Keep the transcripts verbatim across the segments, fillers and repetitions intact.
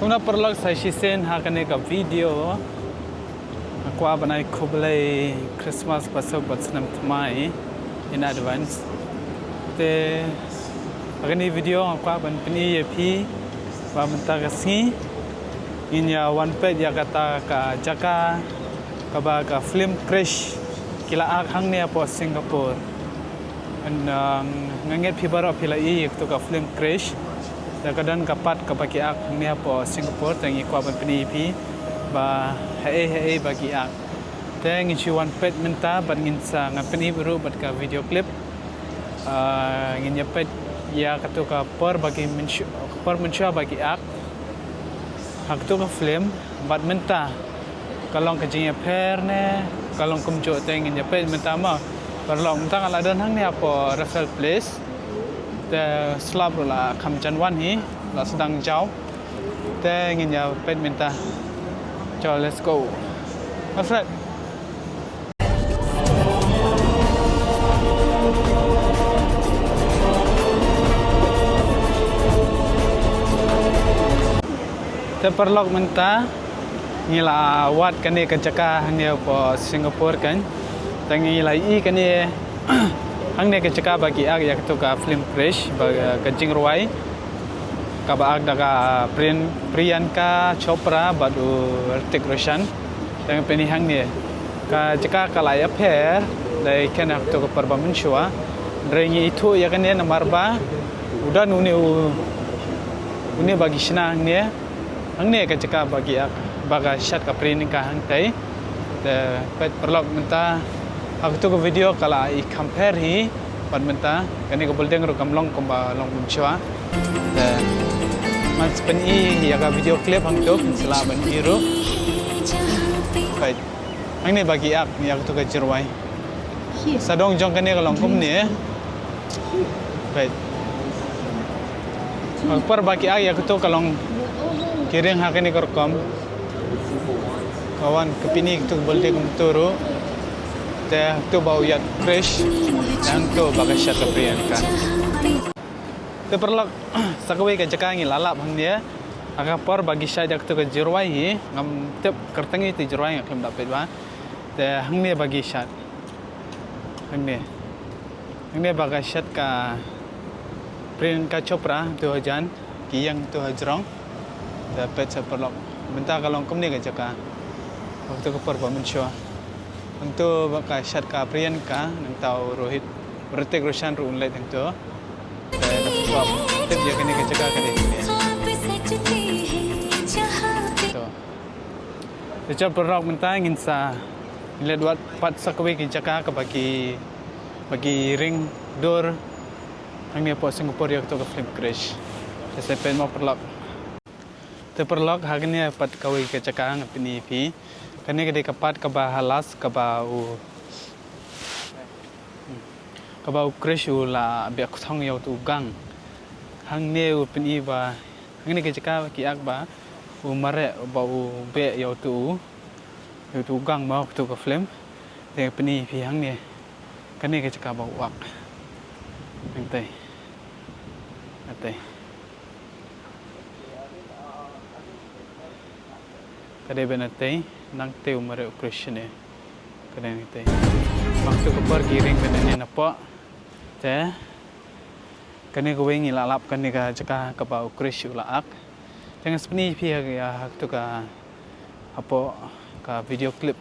Kumno paralok, sa shisien ha kane ka video nga kwah ban ai khublei Christmas basuk bad snem thymmai in advance. Te ha kane video nga kwah ban pyni ïa phi ba mynta ka sngi ngin ïa wan peit ïa kata ka jaka kaba ka film Krish ki la ak hangne hapoh Singapore. Nga ngeit phi baroh phi la ïohi ïa katu ka film Krish. Te ka don ka part kaba ki ak hangne hapoh Singapore, te ngi kwah ban pyni ïa phi ba haei haei ba ki ak. Te ngin shu wan peit mynta bad ngin sa, ngan pyni ruh bad ka video clip. Ah, ngin ïa peit ïa katu ka por ba ki mynshu-, ka por mynshuwa ba ki ak ha katu ka film bad mynta ka long ka jingïapher ne ka long kumjuh, te ngin ïa peit mynta mo. Paralok, mynta nga la don hangne hapoh Raffles Place. Te slap ruh la kham jan wan hi, la sdang jaw. Te ngin ïa peit mynta. Chalo, let's go. Alfred. Te paralok, mynta ngi la wad kane ka jaka hangne hapoh Singapore kan. Te ngi la ïohi kane hangne ka jaka ba ki ak ïa katu ka film Krish, ba ka jingrwai kaba ak da ka Priyan-, Priyanka Chopra bad u Hrithik Roshan. Te ngan pyni hangne. Ka jaka ka la ïapher dei kane ha katu ka por ba mynshuwa. Hynrei ngi ithuh ïa kane namar ba u don une u, une ba ki shna hangne. Hangne ka jaka ba ki ak, ba ka shot ka Priyanka hangtei. Te peit paralok, mynta ha katu ka video ka la i kham pher hi bad mynta kane ka building ruh kam long kumba long mynshuwa. Te ngan sa pyni ïa ka video clip hangto, phin sa lah ban i ruh. Peit. Hangne ba ki ak ïa katu ka jingrwai. Sawdong jong kane ka long kumne. Peit. Ka por ba ki ak ïa katu ka long ki ring ha kane ka rukom. Ka wan ka pyni katu ka building kumtu ruh. Te katu ba u ïaid Krish. Te hangto ba ka shot ka Priyanka. Te paralok, sa kawei ka jaka ngi la lap hangne. Ha ka por ba ki shot ïa katu ka jingrwai hi, ngam tip kyrteng ïa katu ka jingrwai, nga khlem da peit bha. Te hangne ba ki shot. Hangne. Hangne ba ka shot ka Priyanka Chopra, tu hajan, ki ïeng tu hajrong. Te peit sa paralok. Mynta ka long kumne ka jaka. Ha katu ka por ba mynshuwa. Hangto ba ka shot ka Priyanka, nangta u Rohit, Hrithik Roshan ruh un leit hangto. Te da phi kwah tip ïa kane ka jaka ka dei kane. To. Te chalo paralok, mynta ngin sa leit wad pat sa kawei ka jaka kaba ki, ba ki ring dur hangne hapoh Singapore ïa katu ka film Krish. Te sa peit mo paralok. Te paralok, ha kane pat kawei ka jaka ngan pyni ïa phi. Kane ka dei ka part kaba ha last kaba u, kaba u Krish u la beh kthong ïa utu u gang. Hangne u pyni ba hangne ka jaka ki ak ba u mareh ba u beh ïa utu u, ïa utu u gang mo ha katu ka film. Te pyni ïa phi hangne. Kane ka jaka ba u ak. Hangtei. Hangtei. Ka dei ban tei, nangtei u mareh u Krish ne. Ka dei nangtei. Bad tu ka por ki ring ban ne napoh. Te kane kawei ngi la lap kane ka jaka kaba u Krish u la ak. Te ngan sa pyni ïa phi ha, ha katu ka, hapoh ka video clip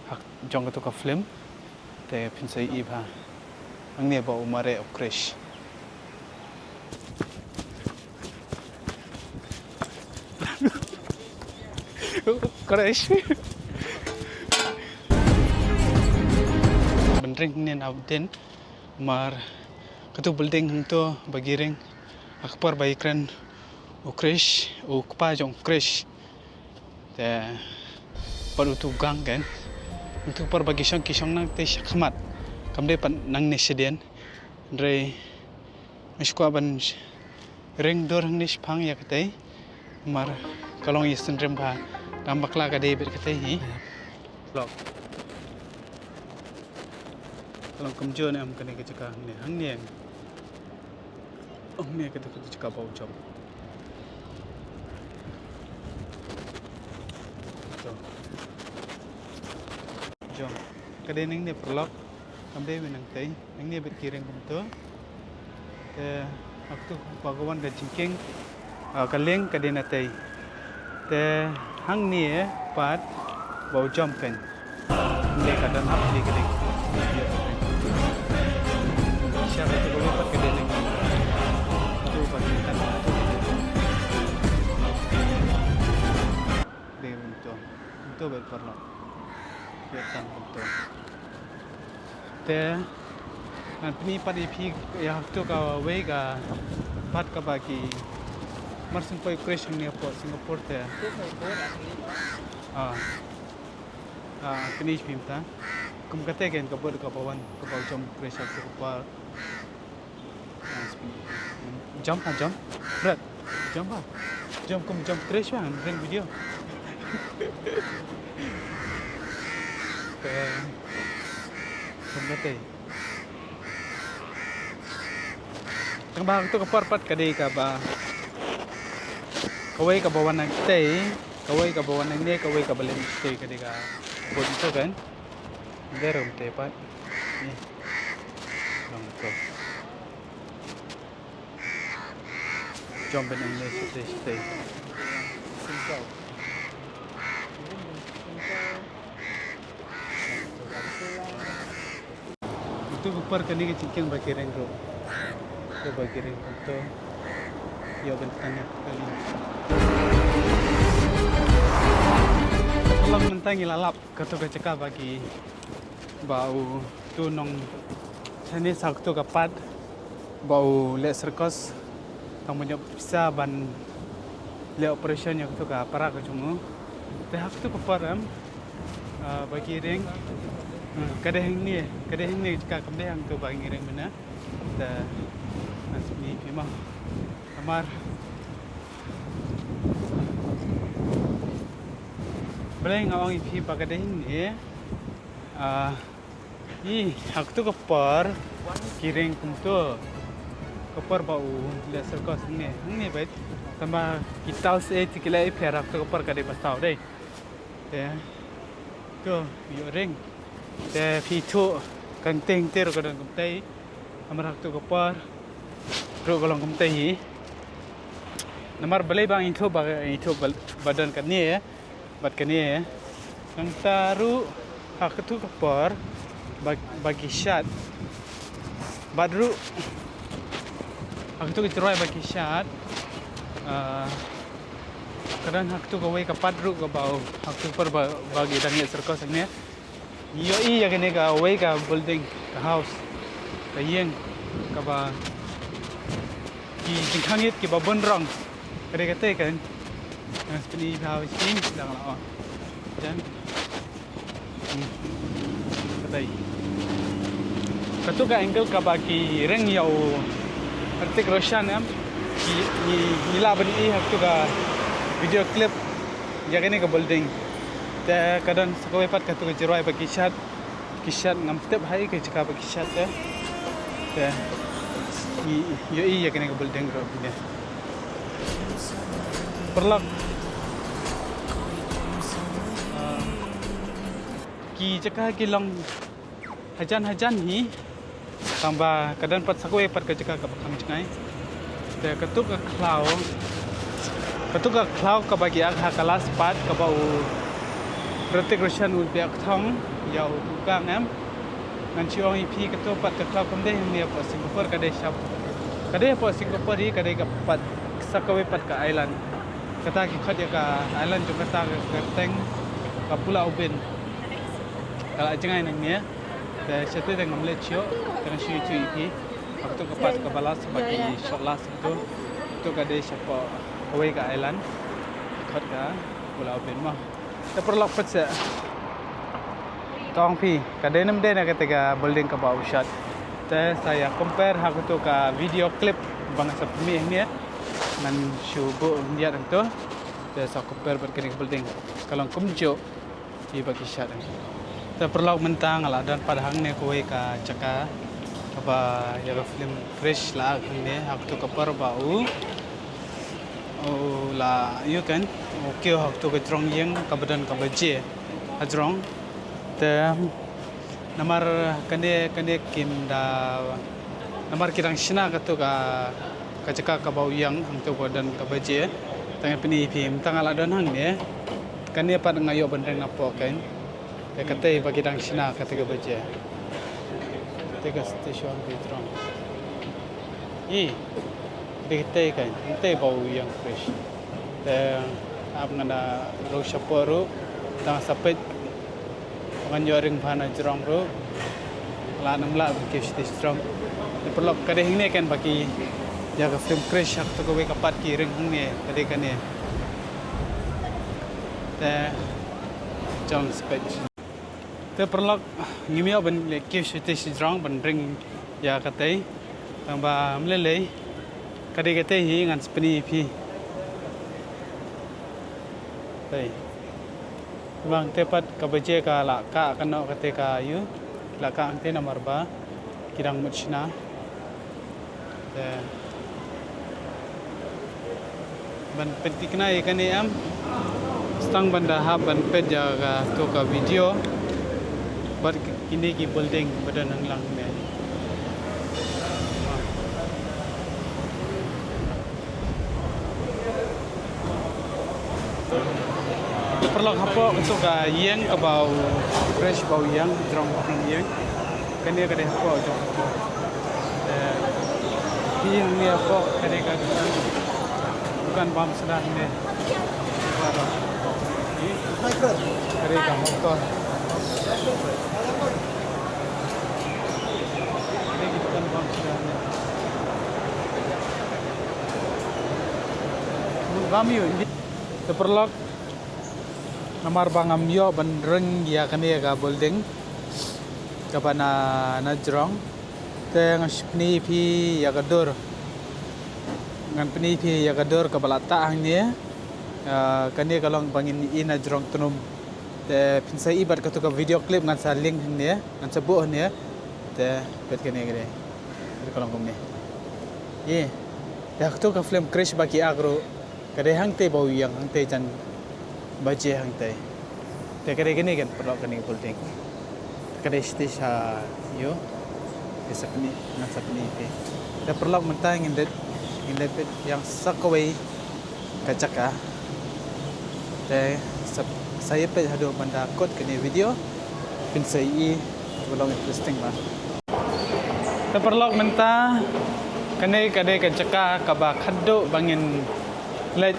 ha jong katu ka film. Te phin sa ïohi bha. Hangne ba u mareh u Krish. Krish. Ban ring hangne na u dien. Namar katu building hangto ba ki ring. Ha ka por ba ki kren u Krish, u kpa jong u Krish. Te pat utu u gang kan. Utu u por ba ki shong, ki shong nangtei shakhmat. Kam dei pat nangne shadien. Hynrei nga shu kwah ban ring dur hangne shaphang ïa katei. Namar ka long ïa synrim bha. Dang bakla ka dei beit katei hi. Lok. Ka long kumjuh ne em kane ka jaka hangne. Hangne. Hangne kata ka jaka ba u jop. Ka dei nangne paralok. Kam dei wei nangtei. Nangne bad ki ring kumto. Te hangto ba ka wan ka jingkieng, ah, ka lieng ka dei natei. Te hangne pat ba u jump kan. Hangne ka don hap li ka dei. Sha ka tu ka wei pat ka dei nangne. Tu ba ki tan tu. Dei kumto. Kumto bad paralok. Ïa tang kumto. Te ngan pyni pat ïa phi ïa hangto kawei ka pat kaba ki mar sngewpoi crash hangne hapoh Singapore te. Ah. Ah, pyni ïa phi mynta. Kum kata kein ka board kaba wan kaba jump crash hangto ka par. Jump ha, jump. Brad, jump ha. Jump, kum jump crash ha, ngan ring video. Te kum kata. Tang ba hangto ka por pat ka dei kaba, kawei kaba wan nangtei, kawei kaba wan nangne, kawei kaba leit nangtei, ka dei ka board to kan. Dei ruh te pat. Ni. Long to. Jump in English, stay, stay. Itu ka por kane ka jingkieng ba ki ring ruh. Ka ba ki ring kumto. Ïa ban tanya kali. Ka long mynta ngi la lap kato ka jaka ba ki, ba u tu nong shane sa kato ka pat ba u leh circus tang ban ïoh pisa ban leh operation ïa kato ka para ka jong u. Te ha kato ka por em, ah, ba ki ring, hmm, ka dei hangne, ka dei hangne ka jaka, kam dei hangto ba ngi ring mynne. Te ngan pyni phi mo. Namar balei nga ong ïa phi ba ka dei hangne. Ah, i, ha kato ka por ki ring kumto. Ka por ba u leh circus hangne, hangne beit. Tangba ki tiles eh te ki la ïapher, ha kato ka por ka dei ba saw dei. Te to ïoh ring. Te phi ithuh ka ngteng te ruh ka don kumtei. Namar ha kato ka por ruh ka long kumtei hi. Namar balei ba ngi ithuh ba, ithuh ba, ba don kane bad kane. Nangta ruh ha kato ka por ba, ba ki shad. Bad ruh ha kato ka jingrwai ba ki shad, ah, ka don ha kato kawei ka pat ruh kaba u, ha kato ka por ba, ba ki dang leh circus hangne. Ngi ïohi ïa kane kawei ka building, ka house, ka ïing kaba ki jingkhang ïit kiba bun rong. Ka dei kata kan. Ngan pyni phi ha shisien, dang la on. Jan. Hmm. Kata. Kato ka angle kaba ki ring ïa u Hrithik Roshan em. Ngi, ngi, ngi lah ban ïohi ha kato ka video clip ïa kane ka building. Te ka don sa kawei pat kato ka jingrwai ba ki shad. Ki shad, ngam tip ha i ka jaka ba ki shad te. Te ngi ïohi ïa kane ka building ruh ne. Paralok. Ah, ki jaka ki long hajan hajan hi. Tangba ka don pat sa kawei pat ka jaka kaba kham jngai. Te kato ka khlaw, kato ka khlaw kaba ki ak ha ka last part kaba u Hrithik Roshan u beh kthong ïa u Pukang em. Ngan shu ong ïa phi kato pat ka khlaw kam dei hangne hapoh Singapore, ka dei shap, ka dei hapoh Singapore hi, ka dei ka pat sa kawei pat ka island. Kata ki khot ïa ka island jong kata ka kyrteng ka Pulau Ubin. Ka la jngai nangne. Te shatei te ngam leh shuh, te ngan shu ïathuh ïa phi. Kato ka pat kaba last ba ki shot last kato. Kato ka dei shapoh kawei ka island. Khot ka Pulau Ubin mo. Te paralok pat seh. Tong phi, ka dei ne ym dei na kata ka building kaba u shot. Te sa ïa compare ha kato ka video clip ba nga sa pynmih hangne. Ngan shu buh ïa hangto. Te sa compare bad kane ka building. Ka long kumjuh. Ïa ba ki shot. Te paralok mynta nga la don pat hangne kawei ka jaka kaba ïa ka film Krish la hangne ha kato ka por ba u, u la ïoh kan u kiew ha kato ka jrong ïing kaba don kaba jia ha jrong. Te Namar kane, kane kim da, namar ki dang shna katu ka, ka jaka kaba u ïeng, hangtu ba don ka baje. Te ngan pyni ïa phi, mynta nga la don hangne. Kane pat nga ïoh ban ring napoh kein. Te katei ba ki dang shna katu ka baje. Te ka station ka jrong. I, te katei kein, katei ba u ïeng fresh. Te ap nga da ruh shapoh ruh, tang sa peit. Ngan ïoh ring bha na jrong ruh. Lah nam lah ban kiew sha jrong. Te paralok, ka dei hangne kein ba ki ïa ka film Krish ha katu kawei ka part ki ring hangne, ka dei kane. Te jong stage. Te paralok, ngim ïoh ban leit kiew sha jrong ban ring ïa katei. Tang ba ym lei lei. Ka dei katei hi, ngan sa pyni ïa phi. Tei. Bang te pat ka baje ka la kah kano katei ka ïu. La kah hangtei namar ba ki dang mut shna. Te ban pynthikna ïa kane em. Sdang ban da hap ban peit ïa katu ka video. Bad kine ki building ba don hanglang ne. Paralok, hapoh katu ka ïing kaba u Krish ba u ïeng, jrong ba u ïeng. Kane ka dei hapoh jong. Eh, ïing ne hapoh ka dei ka dukan, dukan bam sdang ne. Ka dei ka motor. Ka dei ka dukan bam sdang ne. Bam ïu. Te paralok, namar ba ngam ïoh ban ring ïa kane ka building kaba na, na jrong. Te ngan sa pyni ïa phi ïa ka dur. Ngan pyni ïa phi ïa ka dur kaba la tah hangne. Ah, kane ka long ba ngin ïohi na jrong tnum. Te phin sa ïohi bad katu ka video clip ngan sa link hangne, ngan sa buh hangne. Te peit kane kane. Kane ka long kumne. Ïe. Te ha katu ka film Krish ba ki ak ruh. Ka dei hangtei ba u ïeng, hangtei jan baje hangtei. Te ka dei kane kan paralok kane building. Ka dei stage ha ïu. Te sa pyni, ngan sa pyni te. Te paralok mynta ngin leit, ngin leit peit ïa sa kawei ka jaka. Te sa, sa ïa peit haduh ban da kut kane video. Phin sa ïohi ba long interesting bha. Te paralok mynta kane ka dei ka jaka kaba khatduh ba ngin leit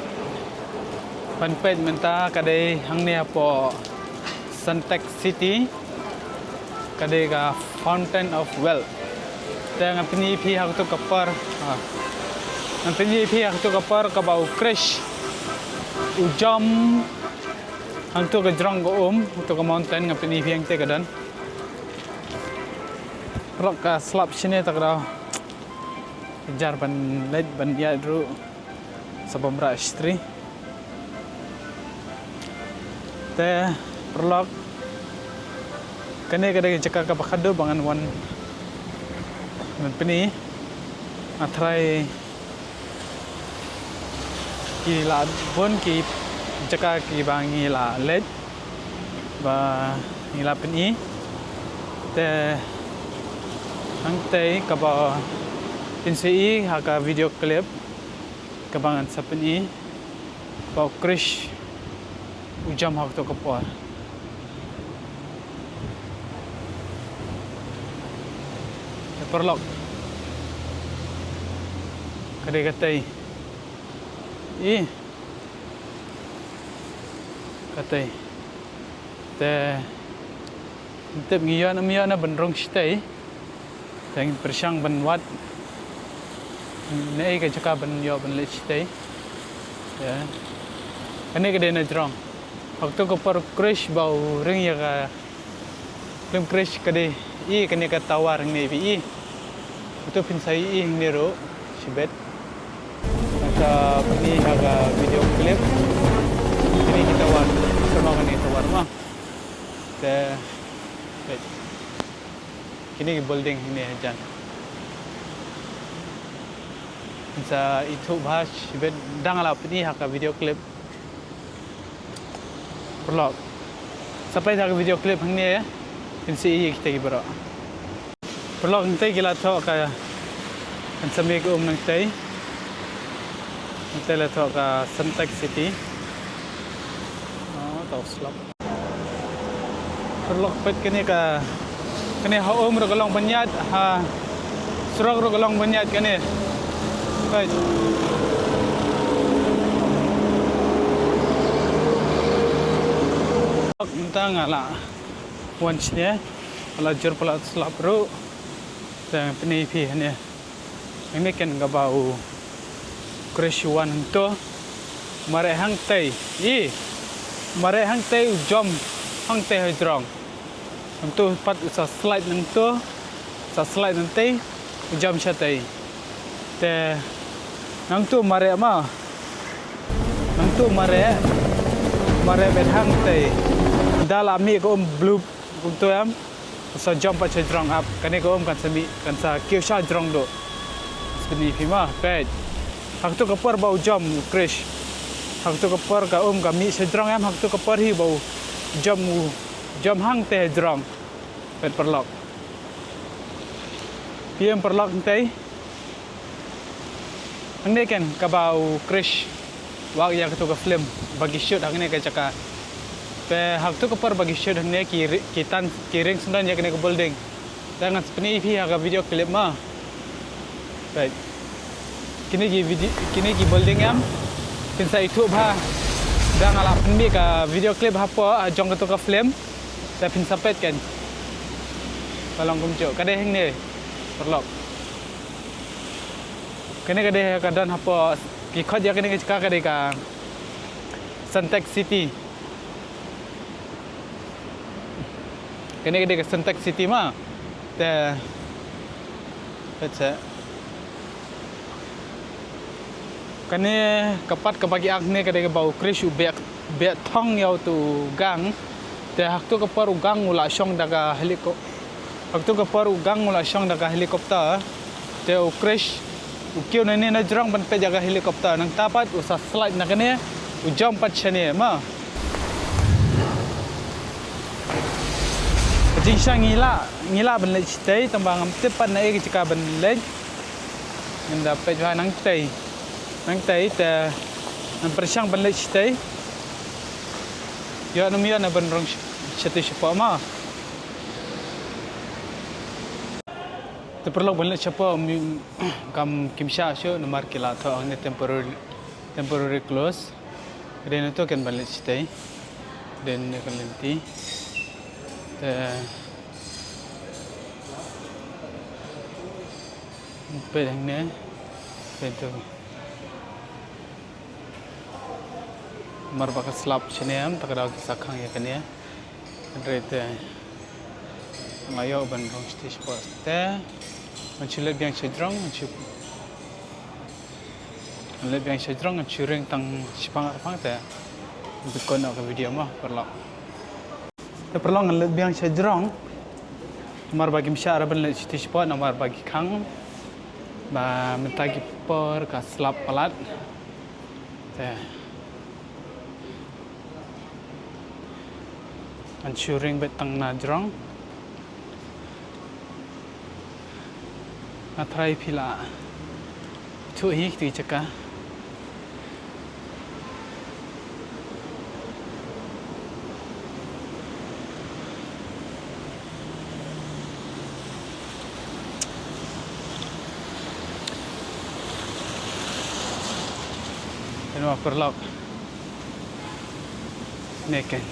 ban peit mynta ka dei hangne hapoh Suntec City. Ka dei ka Fountain of Wealth. Te ngan pyni ïa phi ha katu ka por. Ha. Ngan pyni ïa phi ha katu ka por kaba u Krish u jam hangtu ka jrong ka um, hangtu ka mountain ngan pyni ïa phi hangtei ka don. Paralok ka slap shane ta ka dei. Jar ban leit ban ïaid ruh. Sa bym rah shatri. Te paralok kane ka dei ka jaka kaba khatduh ba ngan wan ban pyni. Nga tharai ki la bun ki jaka kiba ngi la leit ba ngi la pyni. Te hangtei kaba phin sa ïohi ha ka video clip kaba ngan sa pyni ba u Krish u jam ha katu ka por. Te paralok ka dei katei. Ï. Katei. Te tip ngi ïoh ne ym ïoh ne ban rung shatei. Te ngin pyrshang ban wad ne ei ka jaka ban ïoh ban leit shatei. Ïa. Kane ka dei na jrong. Ha katu ka por Krish ba u ring ïa ka film Krish ka dei. Ï kane ka tower hangne ba ï. Katu phin sa ïohi hangne ruh shibit. Ngan sa pyni ha ka video clip. Kine ki tower. Kane ka tower ma. Te, wait. Kine ki building hangne hajan. Ngan sa ithuh bha shibit, dang la pyni ha ka video clip. Paralok. Sa peit ha ka video clip hangne. Phin sa ïohi ïa kita ki baroh. Paralok, nangtei ki la thoh ka, kan sa mih ka um nangtei. Nangtei la thoh ka Suntec City. Oh, to slap. Paralok, peit kane ka, kane ha um ruh ka long ban ïaid, ha surok ruh ka long ban ïaid kane. Peit. Mynta nga la wan shane, la jur palat slap ruh. Te pyni phi hangne. Hangne ken kaba u Krish u wan hangto. Mareh hangtei. I. Mareh hangtei, u jump hangtei ha jrong. Hangto pat u sa slide nangto. Sa slide nangtei. U jump shatei. Te nangto mareh ma. Nangto mareh. Mareh beit hangtei. Da la mih ka um bloop. Kumto em. Sa jump pat sha jrong ap. Kane ka um kan sa mih, kan sa kiew sha jrong duh. Sbini phi ma, peit. Ha kato ka por ba u jump u Krish. Ha kato ka por ka um ka mih sha jrong em, ha kato ka por hi ba u jump, u jump hangtei ha jrong. Peit paralok. Phi ïohi em paralok hangtei. Hangne ken kaba u Krish u act ïa kato ka film ba ki shoot hangne ka jaka. Te ha kato ka por ba ki shoot hangne ki ri-, ki tan, ki ring syndon ïa kane ka building. Te ngan sa pyni ïa phi ha ka video clip ma. Peit. Kine ki video, kine ki building em. Phin sa ithuh bha. Da nga la pynmih ka video clip hapoh, ah, jong kato ka film. Te phin sa peit ken. Ka long kumjuh. Ka dei hangne. Paralok. Kane ka dei ka don hapoh, ki khot ïa kane ka jaka ka dei ka Suntec City. Kane ka dei ka Suntec City ma. Te, te che. Kane ka pat kaba ki act ne ka dei kaba u Krish u beh, beh thong ïa uto u gang. Te ha kato ka por u gang u la shong da ka helicop-, ha kato ka por u gang u la shong da ka helicopter. Te u Krish u kiew nangne na jrong ban peit ïa ka helicopter. Nangta pat u sa slide na kane, u jump pat shane ma. Ka jingshisha ngi lah, ngi lah ban leit shatei, tangba ngam tip pat na ei ka jaka ban leit. Ngin da peit bha nangtei. Nangtei te ngan pyrshang ban leit shatei. Ïoh ne ym ïoh ban rung sh-, shatei shapoh ma. Te paralok ban leit shapoh, mi-, kam, kim shah shuh namar ki la thoh hangne temporary, temporary close. Ka dei na to ken ban leit shatei. Dei na ka lynti. Te peit hangne. Peit to. Namar ba ka slap shane em, te ka daw ki sa khang ïa kane. Hynrei te nga ïoh ban rung shatei shapoh te. Ngan shu leit biang sha jrong, ngan shu, ngan leit biang sha jrong, ngan shu ring tang shiphang arphang te. Ngan pynkut noh ka video mo, paralok. Te paralok, ngan leit biang sha jrong. Namar ba kim shah ruh ban leit shatei shapoh, namar ba ki khang. Ba mynta ki por ka slap palat. Te ngan shu ring beit tang na jrong. Nga tharai phi la ithuh hi kito ki jaka. Te nangta paralok. Neken.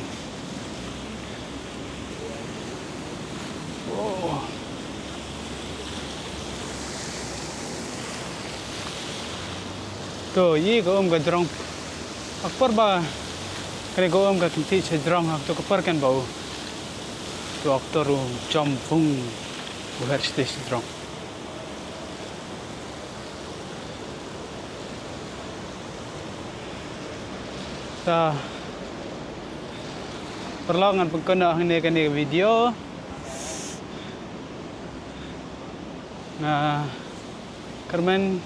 Oh. To, ïa ka um ka jrong. Ha ka por ba kane ka um ka kyntiew sha jrong, ha kato ka por kan ba u, to, actor u jump bung, u her shatei sha jrong. Ta, paralok, ngan pynkut noh hangne kane ka video. Nga kyrmen,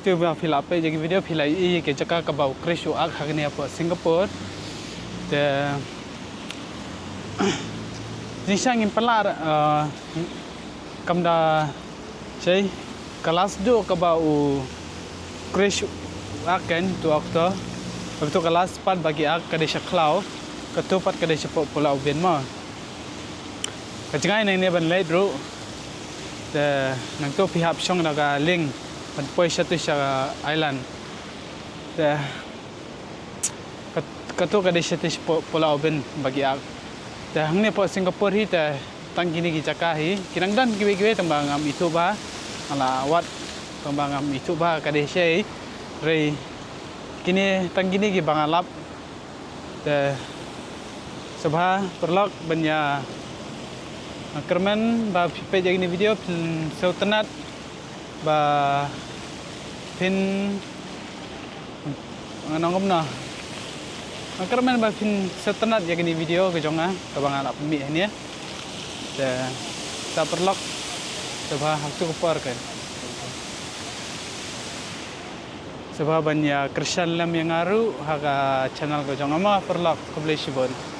to ba phi la peit ïa ka video, phi la ïohi ïa ka jaka kaba u Krish u act hangne hapoh Singapore. Te Jingshisha ngin pynlah, eh, kam da shai, ka last duh kaba u Chris u ak kan tu okto. Kaba tu ka last pat ba ki ak ka dei sha khlaw, katu pat ka dei sha Pu-, Pulau Ubin mo. Ka jngai nangne ban leit ruh. Te nangtu phi hap shong da ka lieng ban poi shatu sha island. Te kat-, katu ka dei shatu sha Pu-, Pulau Ubin ba ki ak. Te hangne hapoh Singapore hi te tang kine ki jaka hi ki dang don kiwei kiwei tang ba ngam ithuh bha. Nga la wad tang ba ngam ithuh bha ka dei shei. Hynrei kine tang kine kiba nga lap. Te sngewbha paralok ban ïa, ah, kyrmen ba phi peit ïa kine video phin sngewtynnat ba phin, nga ong kumno, nga kyrmen ba phin sngewtynnat ïa kine video ka jong nga kaba nga la pynmih hangne. Te sa paralok, sngewbha ha katu ka por kan, sngewbha ban ïa kyrshan lem ïa nga ruh ha ka channel ka jong nga mo paralok. Khublei shibun.